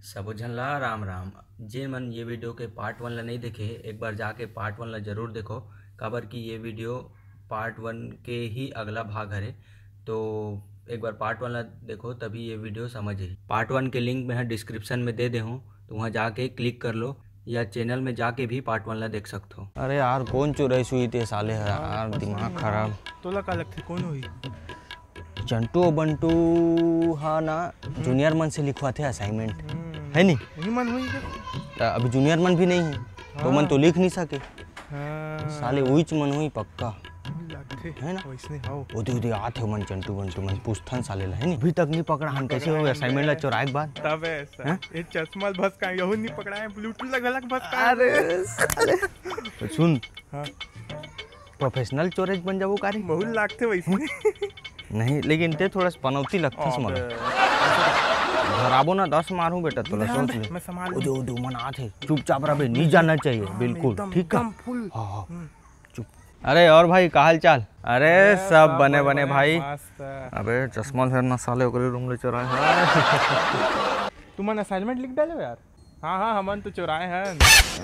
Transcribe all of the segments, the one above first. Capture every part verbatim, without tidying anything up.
सबो झन ला राम राम। जेन मन ये वीडियो के पार्ट वन ला नहीं देखे हे, एक बार जाके पार्ट वन ला जरूर देखो, काबर कि ये वीडियो पार्ट वन के ही अगला भाग हरे। तो एक बार पार्ट वन ला देखो, तभी ये वीडियो समझ ही। पार्ट वन के लिंक मैं डिस्क्रिप्शन में दे दे हूँ, तो वहाँ जाके क्लिक कर लो, या चैनल में जाके भी पार्ट वन ला देख सकते हो। अरे यार, कौन चुराई सुई ते साले हे यार, दिमाग खराब। तोला का लगथे, कौन होही? चंटू अउ बंटू हा ना, जूनियर मन से लिखवाथे असाइनमेंट, हम्म। है नी? वही मन होही क्या? त अभी जूनियर मन भी नहीं है, तो मन तो लिख नहीं सके। हाँ। साले उहीच मन होही पक्का। वही लगथे। है ना? वैसने हव। ओदे, ओदे आथे मन, चंटू बंटू मन पूछथन साले ला, है नी? अभी तक नहीं पकड़ा हन, कैसे हो असाइनमेंट ला चोराए के बाद? तब ऐसा। हैं? ये चश्मा भसका, यहू नहीं पकड़ा है, ब्लूटूथ लगा लग भसका। अरे साले। तो सुन, हाँ। प्रोफेशनल चोरेज बन जाबो का रे? बहुत लागथे वैसे। नहीं, लेकिन ते थोड़ा सा पनौती लगथस अबे। मोला। धराबो ना, दस मारहूँ बेटा तोला, नहीं, सोच ले। मैं संभाल ओ जो, ओ जो मन आथे, चुपचाप रहबे, नहीं जाना चाहिए, हाँ, बिल्कुल, एकदम, ठीक है? एकदम फुल। हाँ, हाँ, हम्म। चुप। अरे और भाई, का हाल चाल? अरे अरे, सब सब बने, बने बने, भाई। मस्त। अबे चश्मा फेर ना साले ओकरे रूम ले चोराए है। तुमन असाइनमेंट लिख डाले हो यार? हाँ, हाँ, हमन तो चोराए हन।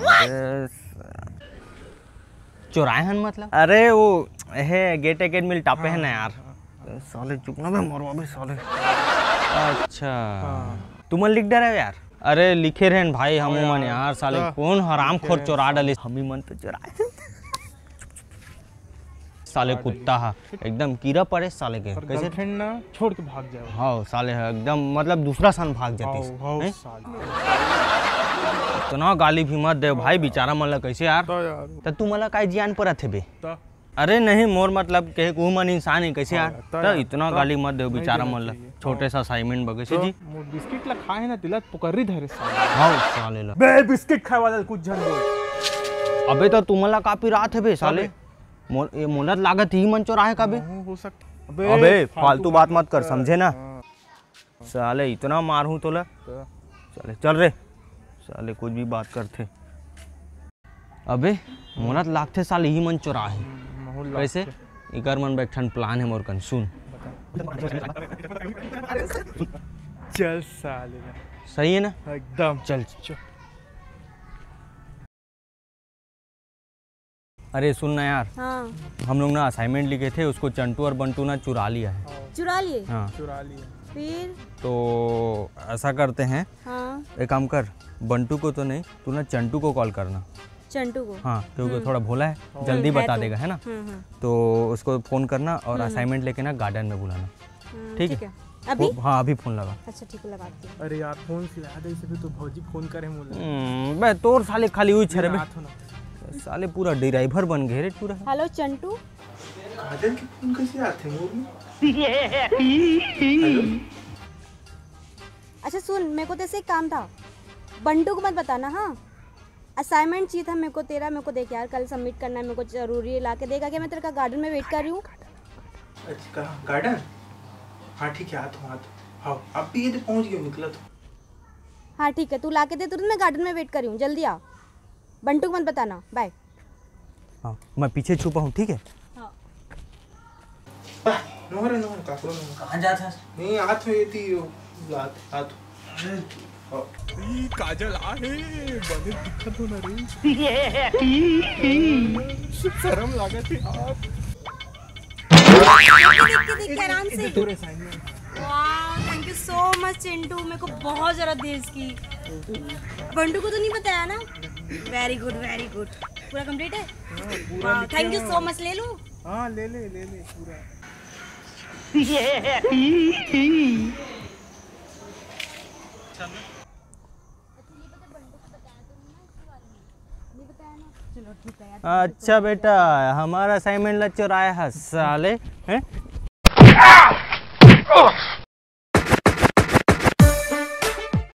अबे, चोराए हन मतलब? अरे, वो, हे, गेट एकेडमी टापे है ना यार। हाँ, हाँ। साले चुप ना बे, मरवा बे साले। अच्छा। हाँ। तुमन लिख डरे हो यार? अरे, लिखे रहन भाई, हम हाँ मन यार। यार, साले हाँ। कौन हरामखोर लिखे चोरा रहन। डाले? हम ही मन तो चोराए। साले कुत्ता हा, एकदम कीड़ा पड़े साले के। पर कैसे? गर्लफ्रेंड ना छोड़ के भाग जाए। हाँ, साले है एकदम, मतलब दूसरा सन भाग जातीस। हाँ, हाँ, हैं? साले। इतना गाली भी मत दे भाई, बेचारा मन ला कैसे यार? तो यार। त तू मन ला काय जियान परत हे बे? तो? अरे नहीं, मोर मतलब के वो मन इंसान है कैसे हाँ, यार? तो त यार, इतना तो गाली मत दे नहीं बेचारा देना मन ला। चाहिए। छोटे हाँ। सा असाइनमेंट बगे से तो जी। मोर बिस्किट ला खाए ना, तिला पुकर्री धरे साले। हाँ, साले ला। बे बिस्किट खाए वाला कुछ झन बोल। अबे तो तुमन ला का पिरात हे बे साले? अबे। मोल-, ये मोला लागत ही मन चोराए का बे? हाँ, हो सकता। अबे, अबे, फालतू फालतू बात बात मत कर, कर। समझे ना? हाँ। साले, इतना मारहूँ तोला। तो? साले, चल रे। साले, कुछ भी बात करथे। अबे, मोला त लागथे साले, ही मन चोराए हे। हम्म, मोहन कैसे? लागथे। इकर मन बर एक ठन प्लान है मोर कन, सुन। बता। चल साले ना। सही है ना? एकदम। चल। चल। अरे सुन ना यार, हाँ। हम लोग ना असाइनमेंट लिखे थे, उसको चंटू और बंटू ना चुरा लिया है। चुरा लिए? हाँ। चुरा लिए। फिर? तो ऐसा करते हैं, हाँ। एक काम कर, बंटू को तो नहीं, तू ना चंटू को कॉल करना। चंटू को? हाँ, क्योंकि वो हम्म। थोड़ा भोला है, हाँ। जल्दी हम्म, है बता तो। देगा, है ना? हम्म, हम्म। तो उसको फोन करना और हम्म। असाइनमेंट लेके ना गार्डन में बुलाना। हम्म, ठीक ठीक है। है। अभी? वो, हाँ, अभी फोन लगा। अच्छा, ठीक है, लगाती हूँ। अरे यार, फोन से याद है, इसे भी तो भौजी फोन करे मोला। हम्म, बे, तोर साले खाली उही छरे बे। आत हो ना। साले पूरा ड्राइवर बन गए रे पूरा। हेलो, चंटू। काजल के फोन कैसे आते हैं मोर में? हेलो। अच्छा सुन, मेरे को तेरे से एक काम था, बंटू को मत बताना, हाँ? असाइनमेंट चाहिए था मेरे को तेरा, मेरे को दे के यार, कल सबमिट करना है, मेरे को जरूरी है, ला के देगा क्या? मैं तेरे का गार्डन में वेट कर रही हूँ। अच्छा, कहाँ? गार्डन? हाँ, ठीक है, आ तो, आ तो। हाँ, अब भी ये तो पहुँच गया, निकला तो। हाँ, ठीक है, तू ला के दे तुरंत, मैं गार्डन में वेट कर रही हूँ, जल्दी आ। बंटू को मत बताना, बाय। हाँ, मैं पीछे छुपा हूँ, ठीक है? हाँ। आह, नोहरे, नोहरे, काकरो नोहरे। कहाँ जात हस? नहीं, आत हो ये थी, वो, आत, आत हो। ई काजल आ हे, बने दिखत हो ना रे। शरम लागत हे यार। देख के, देख के, आराम से। इधर थोड़े साइड में। Wow, thank you so much Chintu, मेरे को बहुत जरूरत थी इसकी। बंटू को तो नहीं बताया ना? Very good, very good। पूरा कंप्लीट है? हाँ, पूरा वाह, लिख thank you लिया। So much। ले लूँ? हाँ, ले ले, ले ले पूरा। अच्छा बेटा, हमारा असाइनमेंट ला चुराया है साले, हैं?